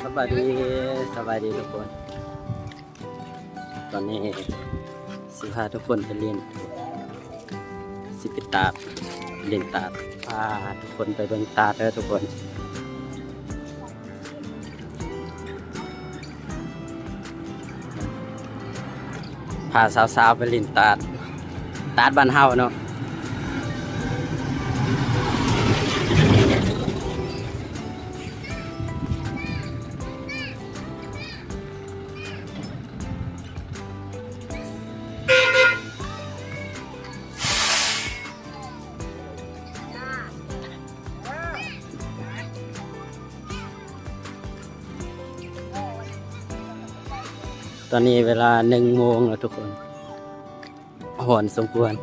ສະບາຍດີ ສະບາຍດີທຸກຄົນ. ຕອນນີ້ຊິພາທຸກຄົນໄປຫຼິ້ນ ຊິໄປຕາດ ຫຼິ້ນຕາດ ພາທຸກຄົນໄປເບິ່ງຕາດເດີທຸກຄົນ. ພາສາວໆໄປຫຼິ້ນຕາດ ຕາດບ້ານເຮົາເນາະ. ຕອນນີ້ເວລາໜຶ່ງໂມງແລ້ວທຸກຄົນ ຮ້ອນສົມຄວນ.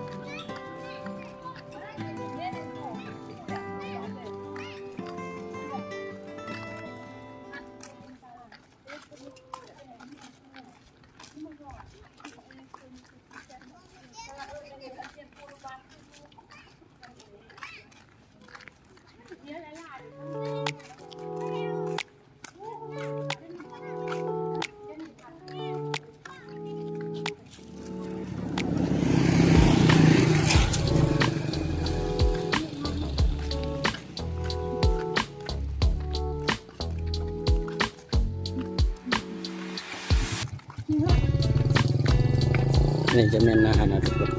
ນີ້ຈະແມ່ນນານະທຸກຄົນ.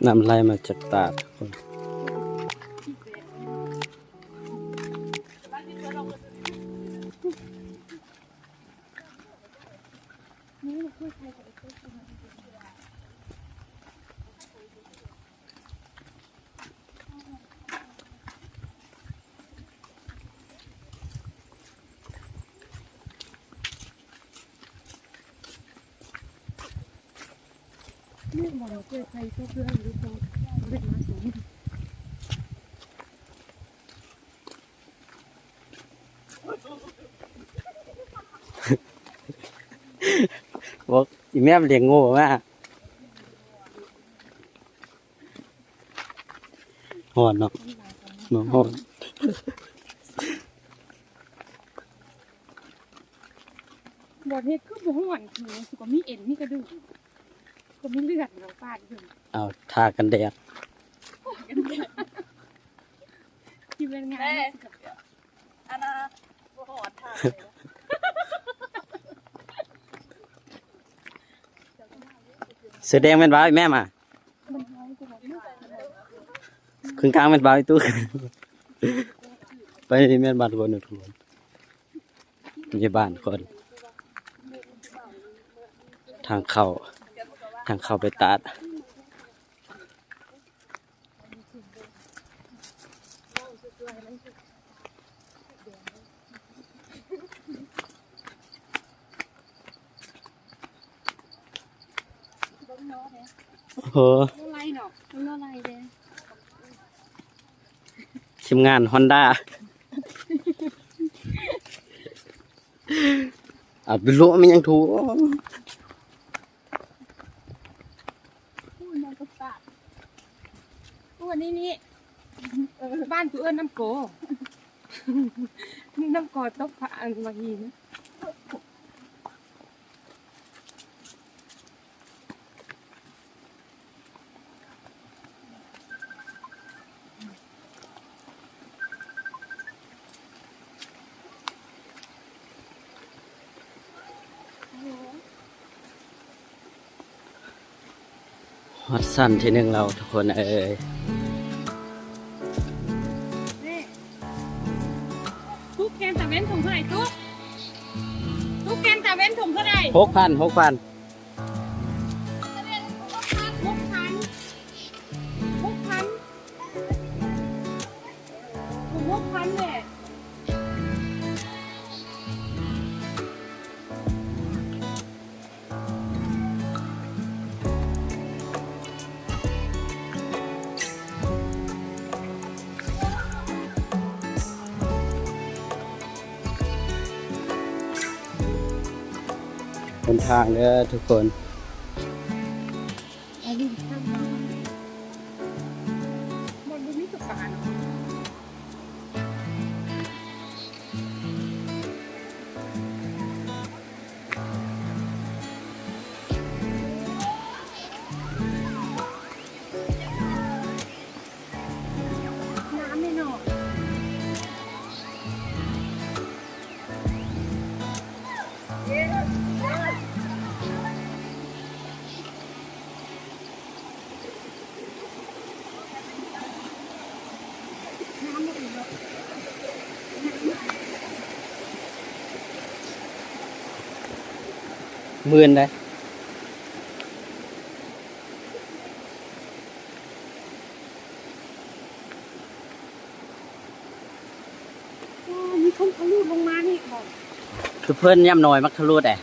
ນ້ຳໄຫຼມາຈາກຕາດ. ບອກອີແມ່ມລ້ຽງງົວມາ. ຮ້ອນເນາະ ເນາະ ຮ້ອນ. ບໍ່ເຮັດຄືບໍ່ຮ້ອນ ຄືກະມີເອັນມີກະດູກ ກະມີເລືອດເນາະ ປາດຢູ່. ເອົາ ທາກັນແດດ ທີ່ເປັນງານ ອັນນ່າ ບໍ່ຮ້ອນ ທາ ເສືອແດງແມ່ນບໍ່ ແມ່ມາ. ເຄິ່ງກາງແມ່ນບ່າວອີຕູ້ ໄປແມ່ນບ້ານຄົນ ຢູ່ບ້ານຄົນ ທາງເຂົ້າ ທາງເຂົ້າໄປຕາດ. ໂອ້ໂຫ ບໍ່ໄລ່ເນາະ ບໍ່ໄລ່ເດ້ ທີມງານຮອນດ້າ ເອົາໄປໂລະ ແມ່ນຫຍັງໂຖ. ອູ້ນ ນ້ຳກະປາ ອູ້ນ ນີ້ ນີ້ ເອີ ບ້ານກູເອີ້ນນ້ຳໂກ ນ້ຳໂກຕົກພະ ອັນ ມະຫີນ. ຮອດຊັ້ນທີໜຶ່ງແລ້ວທຸກຄົນເອີຍ. ຕຸກແກງຕາເວັນຖົງເທົ່າໃດ? ຕຸກ ຕຸກແກງຕາເວັນຖົງເທົ່າໃດ? ຫົກພັນ ຫົກພັນ. ນທາງເດີທຸກຄົນ. ອັນນີ້ທາງ ມັນບໍ່ມີສະພານ. ໝື່ນໃດ. ອໍ ມີຄົນທະລຸລົງມານີ້ບໍ? ຄືເພິ່ນຍາມນ້ອຍມັກທະລຸແດ່.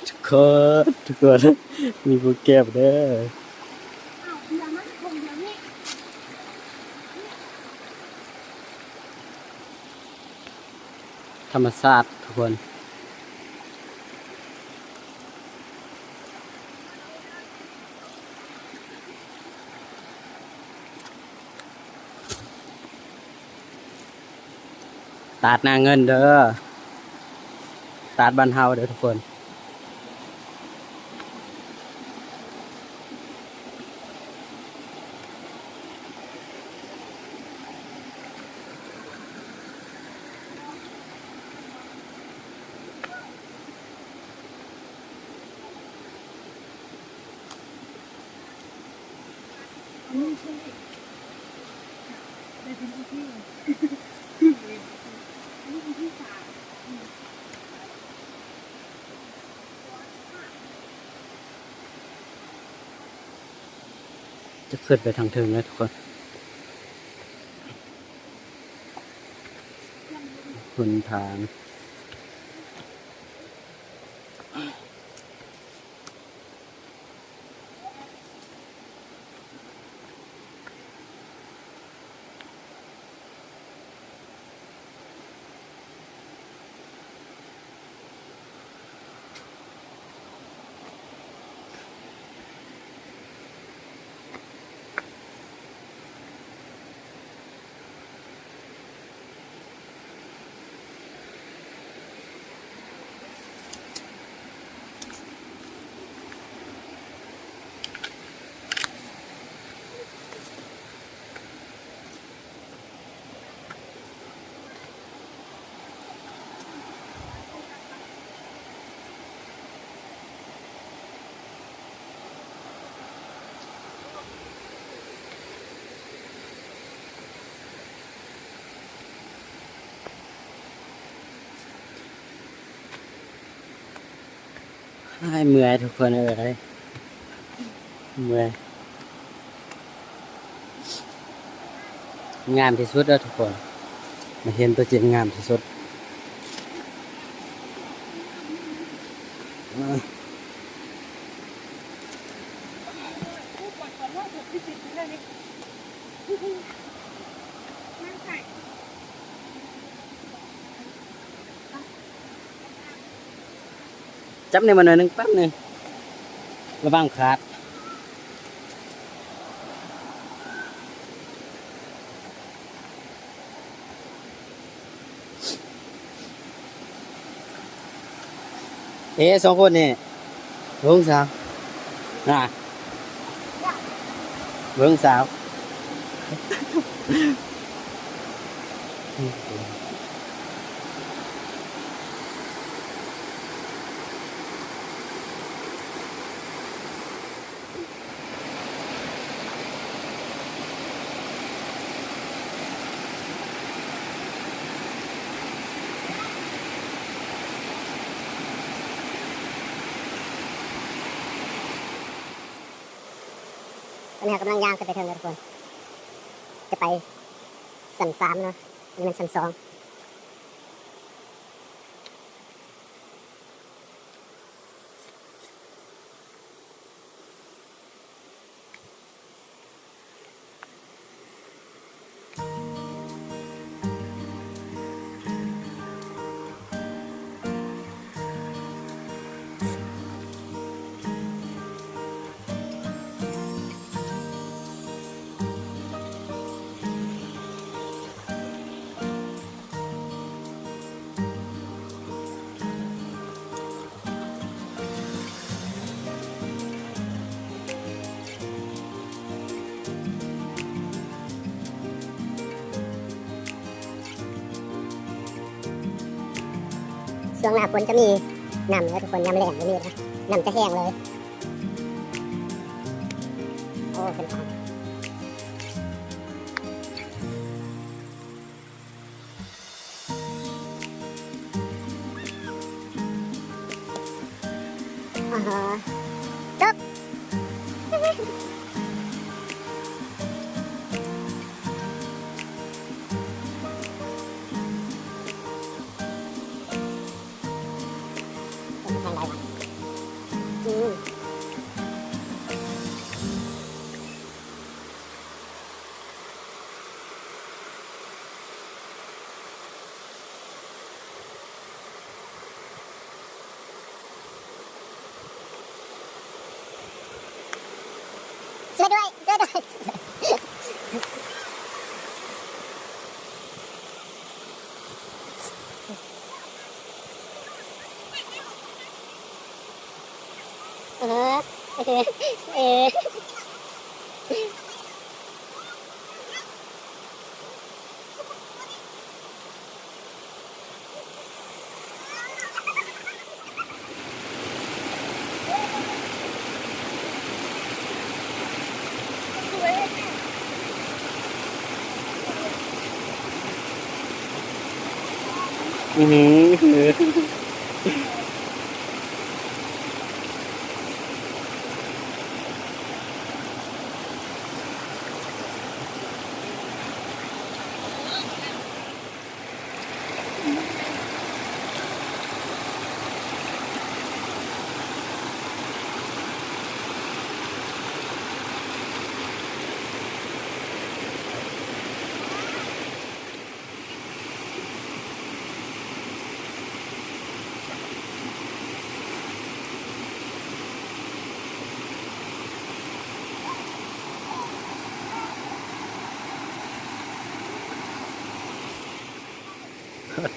ທຸກຄົນ ທຸກຄົນ ມີຜູ້ເກັບເດີ. ທຳມະຊາດທຸກຄົນ. ຕາດນາເງິນເດີ ຕາດບ້ານເຮົາເດີທຸກຄົນ. ຈະຂຶ້ນໄປທາງເທິງເດີທຸກຄົນ ຫົນທາງ. ອ້າຍ ເມື່ອຍທຸກຄົນເອີຍ ເມື່ອຍ. ງາມທີ່ສຸດແລ້ວທຸກຄົນ ມາເຫັນຕົວຈິງງາມທີ່ສຸດ. ຈັບນີ້ມາໜ້ອຍໜຶ່ງ ແປັບໜຶ່ງ ລະວັງຂາດ. ເອ ສອງຄົນນີ້ ເບິ່ງສາວ ນະ ເບິ່ງສາວ. ເ ເຮົາກຳລັງຍ່າງຂຶ້ນໄປເທິງແລ້ວທຸກຄົນ ຈະໄປຊັ້ນສາມເນາະ ນີ້ແມ່ນຊັ້ນສອງ. ຊ່ວງໜ້າຝົນຈະມີນ້ຳເດີທຸກຄົນ ຍາມແລ້ງບໍ່ມີເດີ ນ້ຳຈະແຫ້ງເລີຍ. ໂອ້ ເປັນທາງ ອາຮະ ຈົບ. ເປັນທາງໃດວະ? ອືມ. ຊ່ວຍດ້ວຍ ຊ່ວຍດ້ວຍ. ເອີ ເອີ ເອີ. ອືຫື.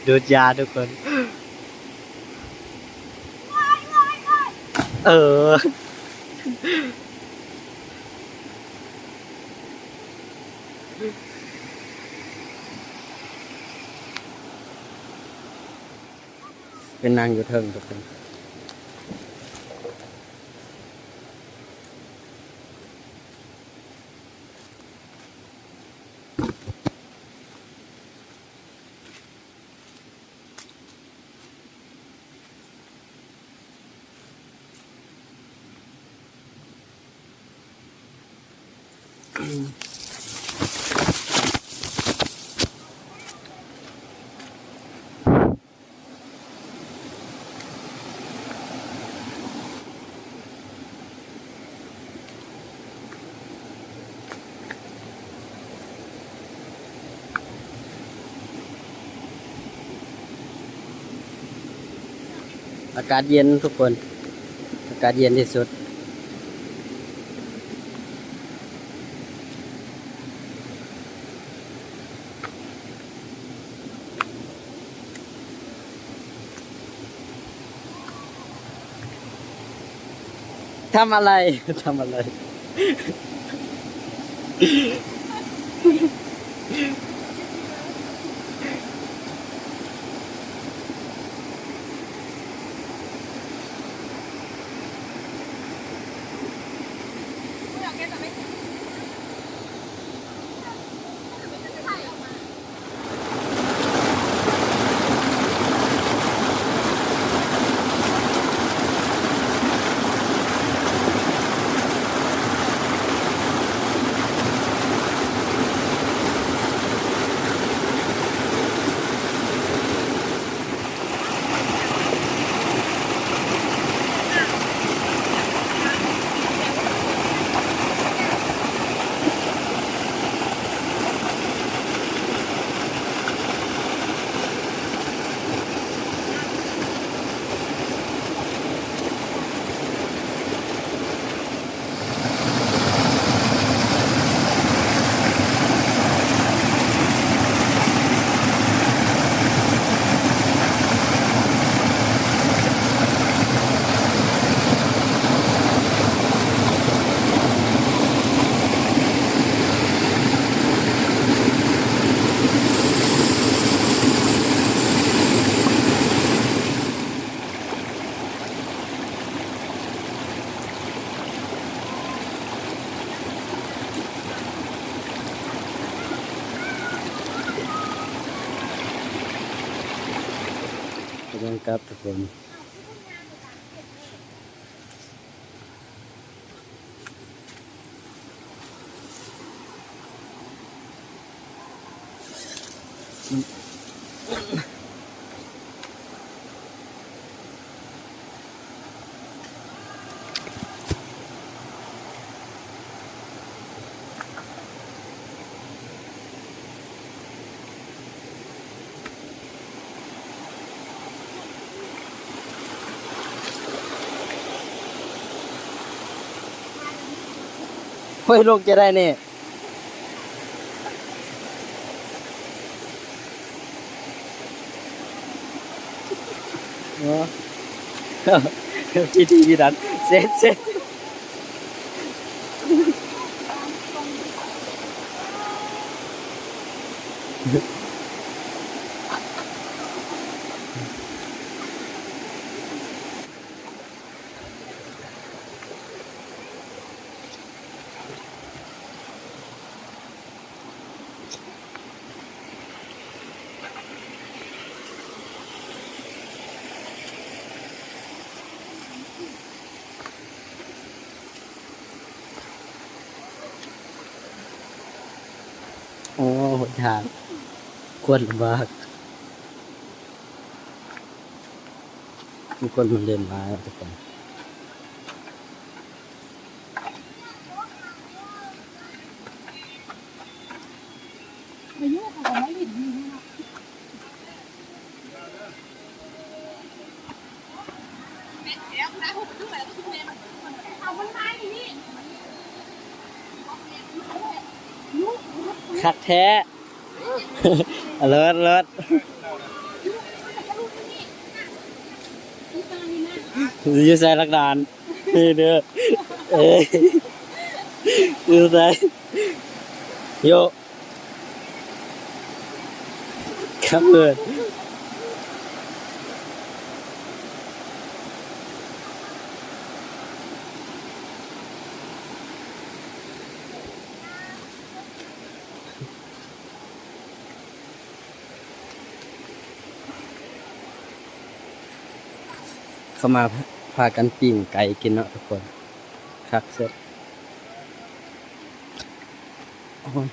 ດູດຢາທຸກຄົນ ເອີ. ໄປນັ່ງຢູ່ເທິງທຸກຄົນ. ອາກາດເຢັນທຸກຄົນ ອາກາດເຢັນທີ່ສຸດ. ທຳອະໄລ? ທຳອະໄລ? ໂ ກຳລັງກັບທຸກຄົນ. ໂອ້ຍ ລົງຈະໄດ້ນີ້. ໂອ້ ພິທີພິຖັນ ເສັດ ເສັດ. ໂອ້ ຫົນທາງຄວນລຳບາກ ມີຄົນມາຫຼິ້ນຫຼາຍທຸກຄົນ. ຄັກແທ້. ເລີດ ເລີດ. ຢູ່ໃສຫຼັກຖານ? ນີ້ເດີ. ເອີ ຢູ່ໃສ? ໂຍ ຄັກເລີຍ. ເຂົ້າມາພາກັນປີ້ງໄກ່ກິນເນາະທຸກຄົນ. ຄັກເສີດ. ໂອ້ຍ.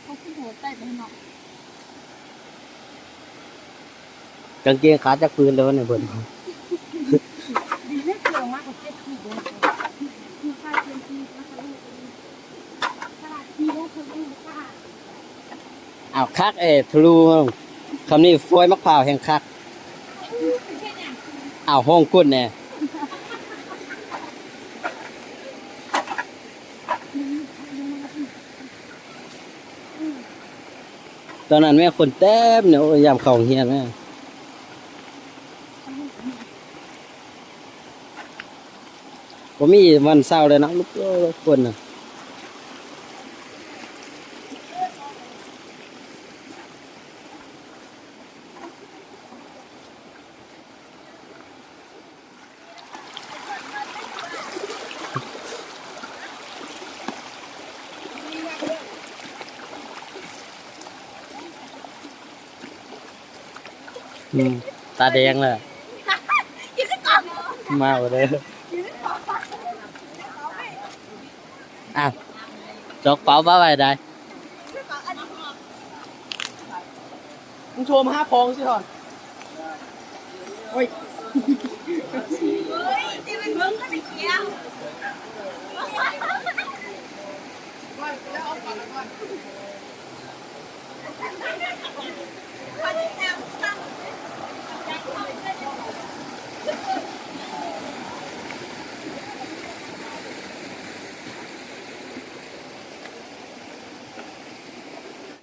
ເຂົາຄືຫົວໃຕ້ໄປເນາະ. ກາງເກງຂາດຈັກຜືນແລ້ວນີ້ເພິ່ນ. ດີເດ້ ເກີດອອກມາກໍເຈັດຂີດເດ້. ອ້າວ ຄັກເອ ທະລຸ ຄຳນີ້ຟອຍໝາກພ້າວແຮ່ງຄັກ. ອ້າວ ຫ້ອງກົ້ນແດ່. ຕອນນັ້ນແມ່ນຄົນເຕັມເນາະ ໂອ້ຍ ຍາມເຂົ້າໂຮງຮຽນນະ. ບໍ່ມີວັນເຊົາເລີຍເນາະ ລຸກຄົນນະ. ອືມ ຕາແດງແລ້ວ ມາບໍ່ໄດ້. ອ່ະ ຈອກເປົາປະໄວ້ໄດ້. ມຶງໂທມາຫາພໍ່ມຶງຊິ ໂອ້ຍ.